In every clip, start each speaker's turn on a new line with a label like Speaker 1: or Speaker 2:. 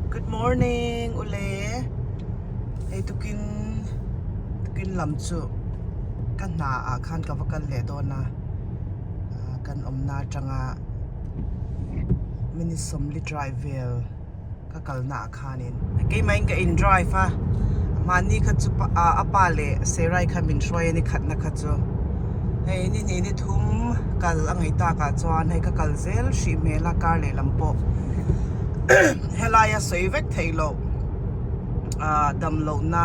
Speaker 1: Good morning ule hei tukin tukin lam chu ka hna ah khan ka va kal leh dawn a kan awmna atanga minute sawmli drive vel ka kalna ah khanin keimahin ka in drive a mahni kha chu a pa leh Serai kha min hruai a ni khatna kha chu hei ni hnih ni thum kal a ngaih tak ah chuan hei ka kal zel hrih hmel a kar lehlam pawh helaia sawi vek theih loh ah damlohna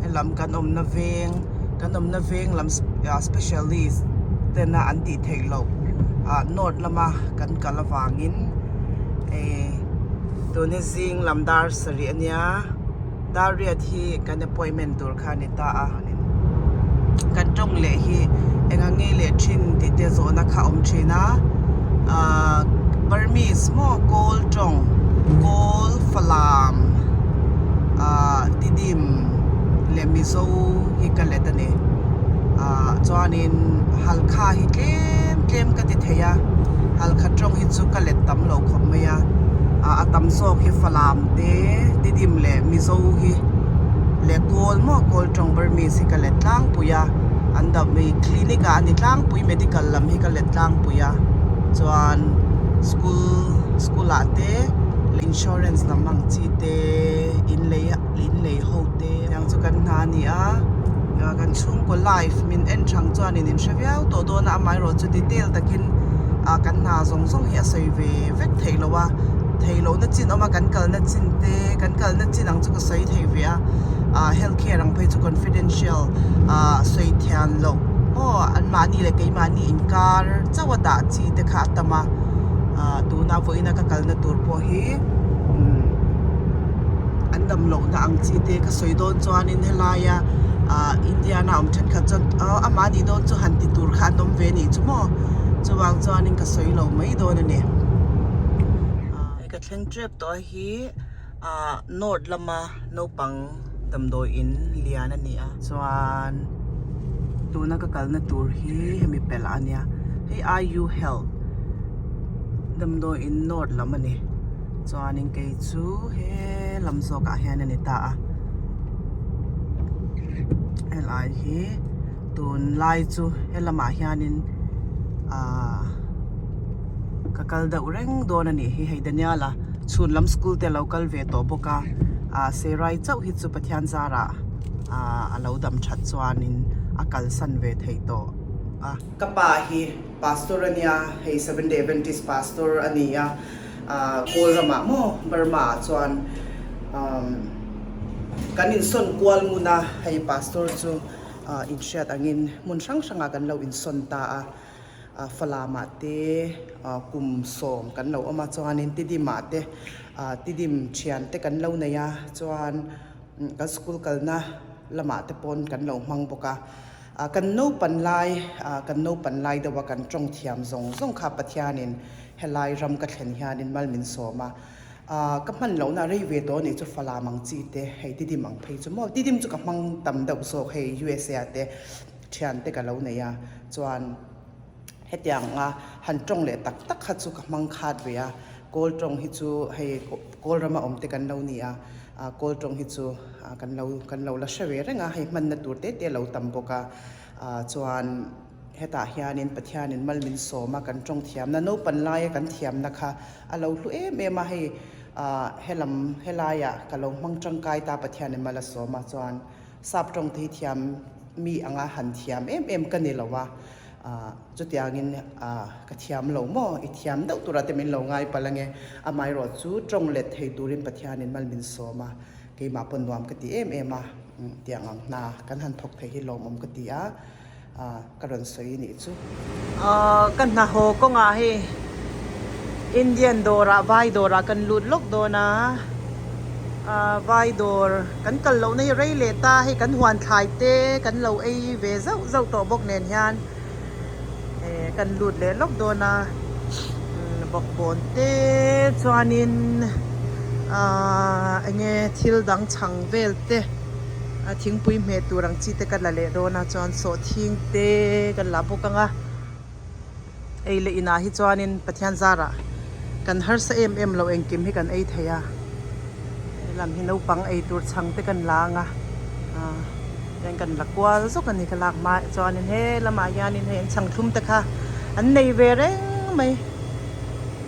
Speaker 1: helam kan awmna veng kan awmna veng lam specialist tena an tih theih loh ah north lama kan kal avangin eh tun hi zing lam dar sarih a nia dar riat hi kan appointment tur kha a ni ta a kan tawng leh hi eng ang nge leh thin tih te zawhna kha a awm thin a ah Burmese maw kawl tawng kawl falam ah tidim leh Mizo hi ka let a ni ah chuanin Halkha hi tlem tlem ka ti thei a Halkha tawng hi chu ka let tam lo khawp mai a ah a tam zawk hi Falam te Tidim leh Mizo hi leh Kawl maw Kawl tawng Burmese hi ka let tlangpui a an dam ih clinic ah a ni tlangpui medical lam hi ka let tlangpui a chuan school school ah te insurance lam ang chi te in lei in lei ho te tiang chu kan hna a ni a kan chhungkaw life min en thang chuanin in hre viau tawh dawn a amaherawhchu detail takin ah kan hna zawng zawng hi a sawi ve vek theih loh a theih lohna chin awm a kan kalna chin te kan kalna chin ang chu ka sawi thei ve a ah health care ang phei chu confidential ah sawi thian loh maw anmahni leh keimahni inkar chauh a dah chi te kha a tam a ah tuna vawiina ka kalna tur pawh hi umm an dam lohna ang chi te ka sawi dawn chuanin helaia ah Indiana awm thenkhat chuan aw amah nih dawn chu han ti tur kha an awm ve anih chu maw chuvang chuanin ka sawi lo mai dawn a ni. Hei ka thleng tep tawh a hi ah north lama naupang damdawi in lian a ni a chuan tuna ka kalna tur hi hemi pelh a nia hei I_U health damdawi in north lam a ni. Chuanin kei chu he lam zawkah hian a ni ta a helai hi tunlai chu he lamah hianin ahh ka kal deuh reng dawn a nih hi hei Daniel-a chhun lam school te a lo kal ve tawh bawk a ah Serai chauh hi chu Pathian zarah ah a lo dam that chuanin a kalsan ve theih tawh a. Ka pa hi pastor a nia hei Seventh Day Adventist pastor a ni a. ah kawl ramah maw Burma ah chuan umm kan insawn kual ngun a hei pastor chu ah inhriat angin hmun hrang hrangah kan lo insawn ta a ah Falam ah te ah kum sawm kan lo awm a chuanin Tidim ah te ah Tidim thian te kan lo nei a chuan kan school kalna lamah te pawn kan lo hmang bawk a. Kan naupan lai, kan naupan lai deuha kan tawng thiam zawng zawng kha Pathianin helai ram ka thlen hianin mal min sawm a. Ka hman lohna rei ve tawh anih chu Falam ang chi te, hei Tidim ang phei chu maw, Tidim chu ka hmang tam deuh zawk hei USA ah te thian te ka lo nei a, chuan hetiang a han tawng leh tak tak kha chu ka hmang khat ve a, Kawl tawng hi chu hei Kawl rama awm te kan lo ni a, Kawl tawng hi chu kan lo kan lo la hre ve reng a, hei hmanna tur te te a lo tam bawk a, chuan hetah hianin Pathianin mal min sawm a, kan tawng thiamna naupan laia kan thiamna kha a lo hlu em em a, hei helam helaiah ka lo hmang tangkai ta Pathianin mal a sawm a, chuan sap tawng te hi thiam mi anga han thiam em em ka ni lo a. Ahh chutiangin ahh ka thiam lo maw? I thiam deuh tura te min lo ngai palh ange. Amaherawh chu tawng let thei turin Pathianin mal min sawm a, keimah pawn nuam ka ti em em a, tiang ang hna kan han thawk thei hi lawmawm ka ti a, ahh ka rawn sawi nih chu. Ahh ka hna haw kawngah hei Indian dawrah vai dawrah kan lut lawk dawn a, ahh vai dawr kan kal lohna hi rei leh ta hei kan huan thlai te kan lo ei ve zauh zauh tawh bawk nen hian eh kan lut leh lawk dawn a bawkbawn te chuanin ahh enge thil dang chhang vel te a thingpui hmeh tur ang chi te ka la leh dawn a chuan sawhthing te kan la bawk ang a. Ei leh inah hi chuanin Pathian zarah kan harsa em em lo engkim hi kan ei thei a. Helam hi naupang ei tur chhang te kan la ang a, ah tiang kan la kual zawk a ni ka lak hma chuanin he lamah hianin hei an chhang thlum te kha an nei ve reng mai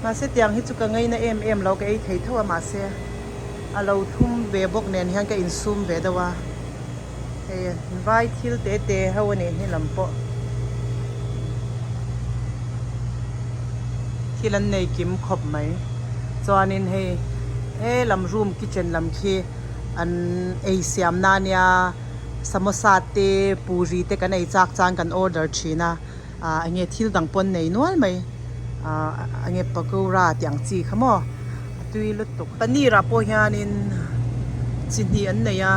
Speaker 1: mahse tiang hi chu ka ngaina em em lo ka ei thei tho a mahse a lo thlum ve bawk nen hian ka insum ve deuh a hei vai thil te te ho a nih hi lam pawh thil an nei kim khawp mai chuanin hei he lam room kitchen lam khi an ei siam na ania samosa te puri te kan ei chak chang kan order thin a ah enge thil dang pawh an nei nual mai ah enge pakora tih ang chi kha maw a tui lutuk paneer ah pawh hianin chi hnih an nei a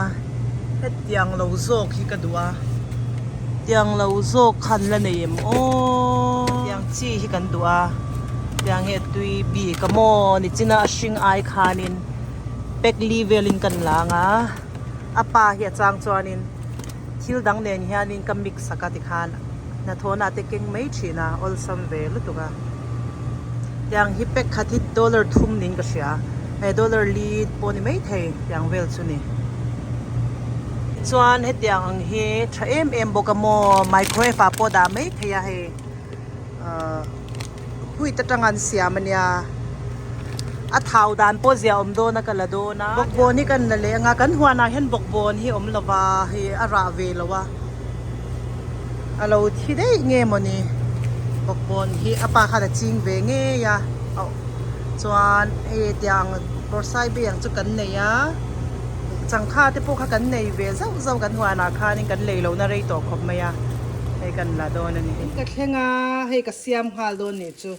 Speaker 1: hetiang lo zawk hi ka duh a tiang lo zawk kha an la nei em aw tiang chi hi kan duh a tiang hi a tui bik a maw nichina a hring ai khanin pack li velin kan lang a a pa hi a chang chuanin thil dang nen hianin ka mix sak a tikhan hnathawhna te keng mai thin a awlsam ve lutuk a tiang hi pack khat hi dollar thum niin ka hria hei dollar li pawh ni maithei tiang vel chu ni chuan hetiang ang hi tha em em bawk a maw microwave ah pawh dah maithei a hei ahh wheat atanga an siam ania a thau dan pawh zia awm dawn a ka la dawn a bawkbawn hi kan la leh anga kan huanah hian bawkbawn hi awm lova hei a rah ve lo a a lo thi daih nge mawni bawkbawn hi a pa khan a ching ve ngei a chuan hei tiang bawrhsai beng ang chu kan nei a changkha te pawh kha kan nei ve zauh zauh kan huanah khanin kan lei lohna rei tawh khawp mai a hei kan la dawn a ni. Ka thleng a hei ka siam nghal dawn nih chu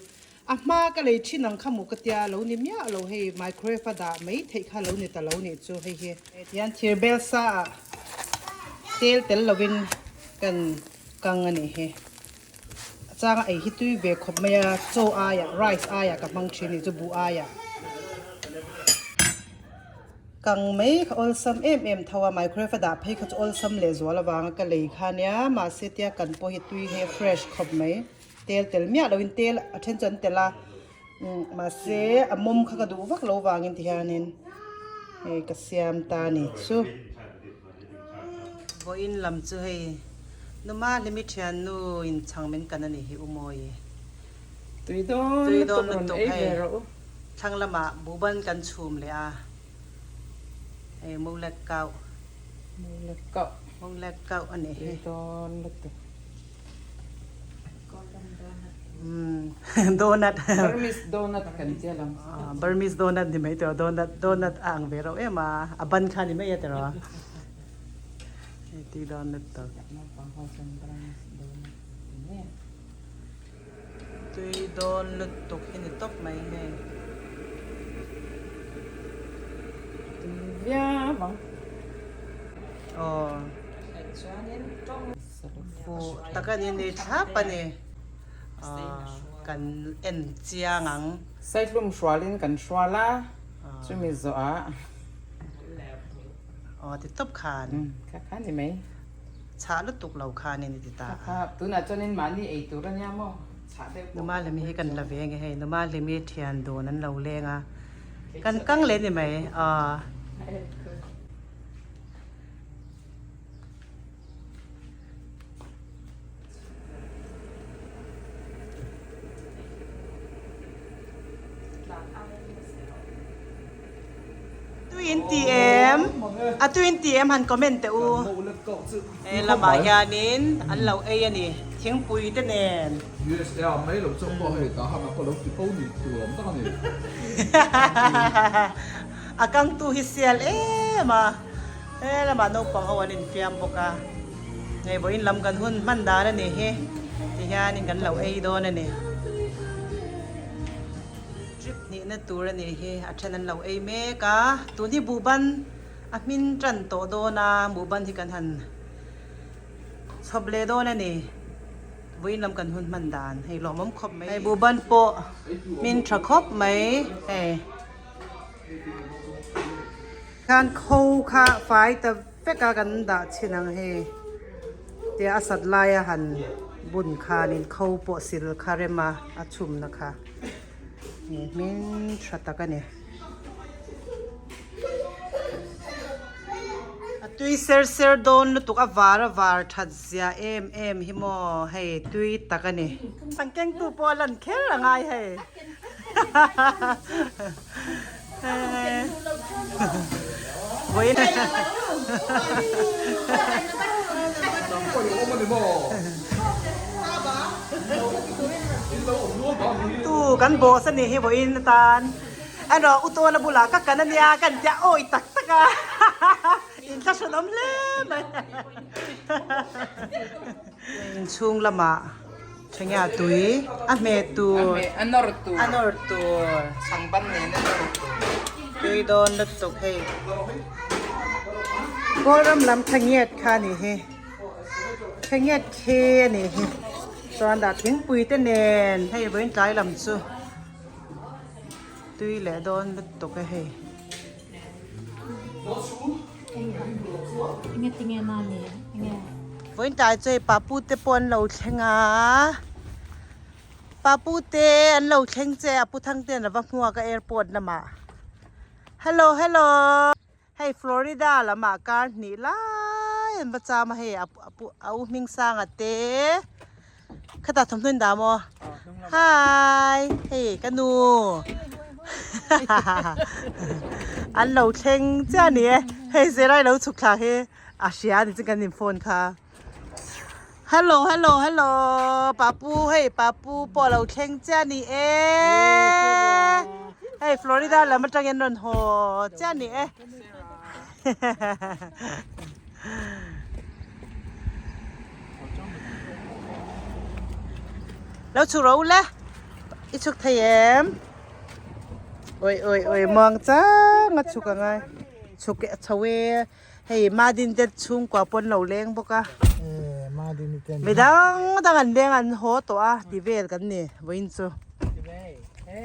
Speaker 1: a hma ka lei thin ang kha mu ka tia lo ni miah lo hei microwave a dah mai theih kha lo ni ta lo nih chu hei hi. Tihian thir bel sa ah tel tel lovin kan kang a nih hi. A changa ei hi tui ve khawp mai a, chaw aiah rice aiah ka hmang thin nih chu buh aiah. Kang mai kha awlsam em em tho a, microwave a dah phei kha chu awlsam leh zual avanga ka lei kha nia, mahse tia kan pawh hi tui hi a fresh khawp mai, tel tel miah loin tel a then chu an tel a, mahse a mawm kha ka duh vak lo vangin tihianin hei ka siam ta a ni chu. Vawiin lam chu hei numa hlimi thiannu in chhang min kan a nih hi u Mawi.
Speaker 2: Tui dawn
Speaker 1: Tui dawn
Speaker 2: lutuk rawn
Speaker 1: lutuk
Speaker 2: ei
Speaker 1: hei
Speaker 2: ve rawh u.
Speaker 1: Thlang lamah buhban kan chhum leh a hei Molek kau.
Speaker 2: Molek kau.
Speaker 1: Molek kau a nih hi.
Speaker 2: Tui dawn lutuk.
Speaker 1: Donut.
Speaker 2: Burmese donut kan tia lam.
Speaker 1: Burmese donut ni mai tawh donut donut a ang ve reuh em a a ban kha ni mai a tiraw. Hei tui donut tawh.
Speaker 2: Naupang ho chuan Burmese donut ti mai a.
Speaker 1: Tui dawn lutuk hi ni tawp mai hei.
Speaker 2: Tui viau ang.
Speaker 1: Aw. Fuh tak a ni ni thlap a ni. Kan en chiang ang.
Speaker 2: Saihlum hrualin kan hrual a, chumi zawhah.
Speaker 1: Aw ti tawp khan.
Speaker 2: Kha kha ni mai.
Speaker 1: Chhah lutuk lo khan in i ti ta a.
Speaker 2: Kha kha tunah chuanin mahni ei tur a nia maw? Chhah deuh pawh.
Speaker 1: Numa hlimi hi kan la ve nge hei. Numa hlimi thian dun an lo leng a. Kan kang leh ni mai. Aw. Tui in ti em? A tui in ti em han comment teh u. He lamah hianin an lo ei a ni thingpui te nen.
Speaker 3: USA a mai lo chauh pawh hei tah han a pawh lo ti fo ni tur awm tak a ni.
Speaker 1: A kangtu hi sial em a. He lamah naupang ho an infiam bawk a, hei vawiin lam kan hun hman dan a nih hi tihianin kan lo ei dawn a ni. Trip hnihna tur a nih hi a then an lo ei mek a, tun hi buhban a hmin tan tawh dawn a, buhban hi kan han chhawp leh dawn a ni. Vawiin lam kan hun hman dan hei lawmawm khawp mai. Hei buhban pawh hmin tha khawp mai hei. Khan kho kha fai ta vek a kan dah chhin ang hei tia a sat laia han bun khanin kho pawh sil kha rem a a chhumna kha hming tha tak a ni. Tui ser ser dawn lutuk a var a var that zia em em hi maw hei tui tak a ni. An kengtu pawh a lan kher a ngai hei. Tu kan boss a nih hi vawiin atan ano u tawna bulah ka kan ania kan tia awi tak tak a inthlahrun awm hle mai inchhung lamah. Enge a tui? A hmeh tur.
Speaker 2: A nawr tur.
Speaker 1: A nawr tur.
Speaker 2: Changban nen a nawr tur.
Speaker 1: Tui dawn lutuk hei. Kawlram lam thangiat kha a nih hi. Thangiat khi a nih hi. Chuan dah thingpui te nen hei vawiin tlai lam chu tui leh dawn lutuk e hei. Vawiin chu hei papu te pawh an lo thleng a papu te an lo thleng che a pu thang ten a va hmuak a airport lamah hello hello hei Florida lamah kar hnih lai an va cham a hei a pu a u hming sanga te Khata thawmhnaw in dah maw? Hi! Hei ka nu. An lo thleng chiah a ni e. Hei Zerai lo chhuk thla hi a hria a ni chu kan in phone kha. Hello hello hello Papu hei Papu pawh a lo thleng chiah a ni e. Hei Florida lam atangin rawn haw chiah a ni e. Lo chhuk rawh u le i chhuk thei em oi oi oi muang chang a chhuk angai chhuk e chho e hei madin te chhungkua pawh an lo leng bawk a midang dang an leng an haw tawh a ti vel kan ni vawiin chu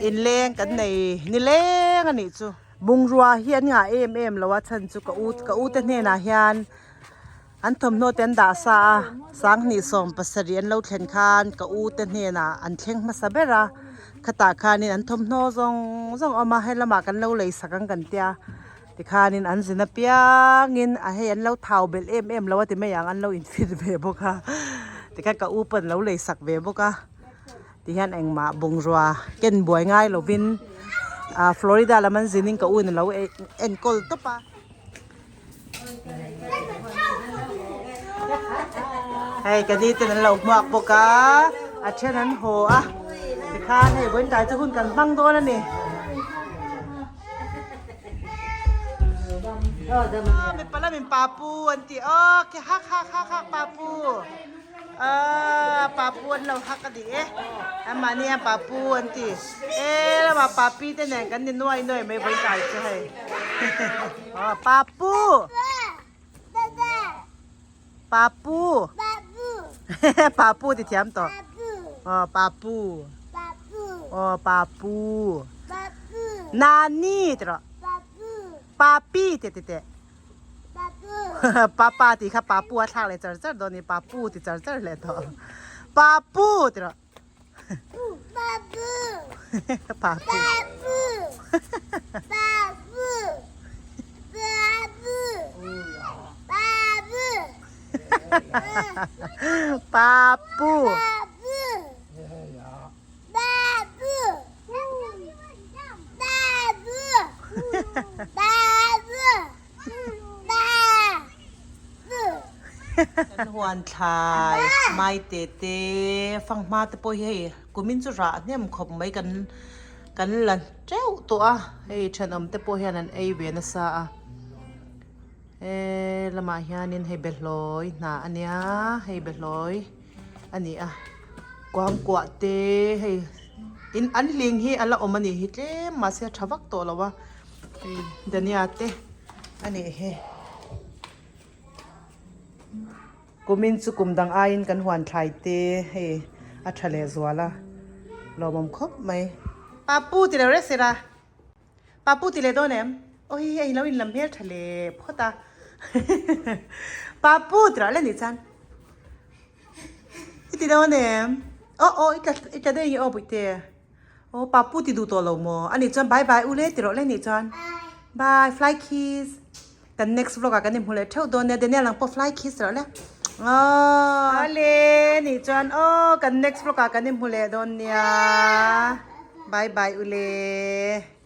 Speaker 1: inleng kan nei nileng a nih chu. Bungrua hi an ngah em em lo a chhan chu ka u ka u te hnenah hian an thawmhnaw te an dah sa a sanghnih 70 an lo thlen khan ka u te hnenah an thleng hmasa ber a khatah khanin an thawmhnaw zawng zawng a awm a helamah kan lo lei sak ang kan tia tikhanin an zin apiangin a hei an lo thau belh em em lo a ti mai ang an lo in fit ve bawk a tikhan ka u pawn a lo lei sak ve bawk a. Tihian engmah bungrua ken buai ngai lovin ah Florida lam an zinin ka u in alo enkawl tawp a. Hei ka ni ten an lo hmuak bawk a, a then an haw a tikhan hei vawiin tlai chu hun kan hmang dawn a ni. Mipa lamin papu an ti aw khi hak hak hak hak papu. Aaa papu an lo hak a ni e anmahni hian papu an ti e lamah papi te nen kan ni nuai nuai mai vawi kai chu hei aw papu papu papu ti thiam tawh aw papu aw papu nani ti rawh papi ti ti teh. Papa tih kha papu a thlak leh char char dawn a ni papu ti char char leh tawh papu ti rawh papu papu Kan huan thlai mai te te fanghma te pawh hi hei kumin chu rah hnem khawp mai kan kan la teuh tawh a hei thenawm te pawh hian an ei ve nasa a he lamah hianin hei behlawi hnah a nia hei behlawi a ni a kuangkuah te hei in an hling hi a la awm a nih hi tlem mahse a tha vak tawh lo a. Hei dhania te a nih hi kumin chu kum dang aiin kan huan thlai te hei a tha leh zual a lawmawm khawp mai. Papu ti lo reng sela papu ti leh dawn em aw hei hei lo inlam hmel tha leh phawt a papu ti rah le nih chuan i ti dawn em aw aw i tla i tla daih nge aw bawihte. Aw papu ti duh tawh lo maw? Ani chuan bye bye u le ti rawh le nih chuan. Bye fly kiss.
Speaker 2: Kan next vlog ah kan inhmu leh theuh dawn nia Daniel ang pawh fly kiss rawh le. Aww ale nih chuan aw kan next vlog ah kan inhmu leh dawn nia. Bye bye ule.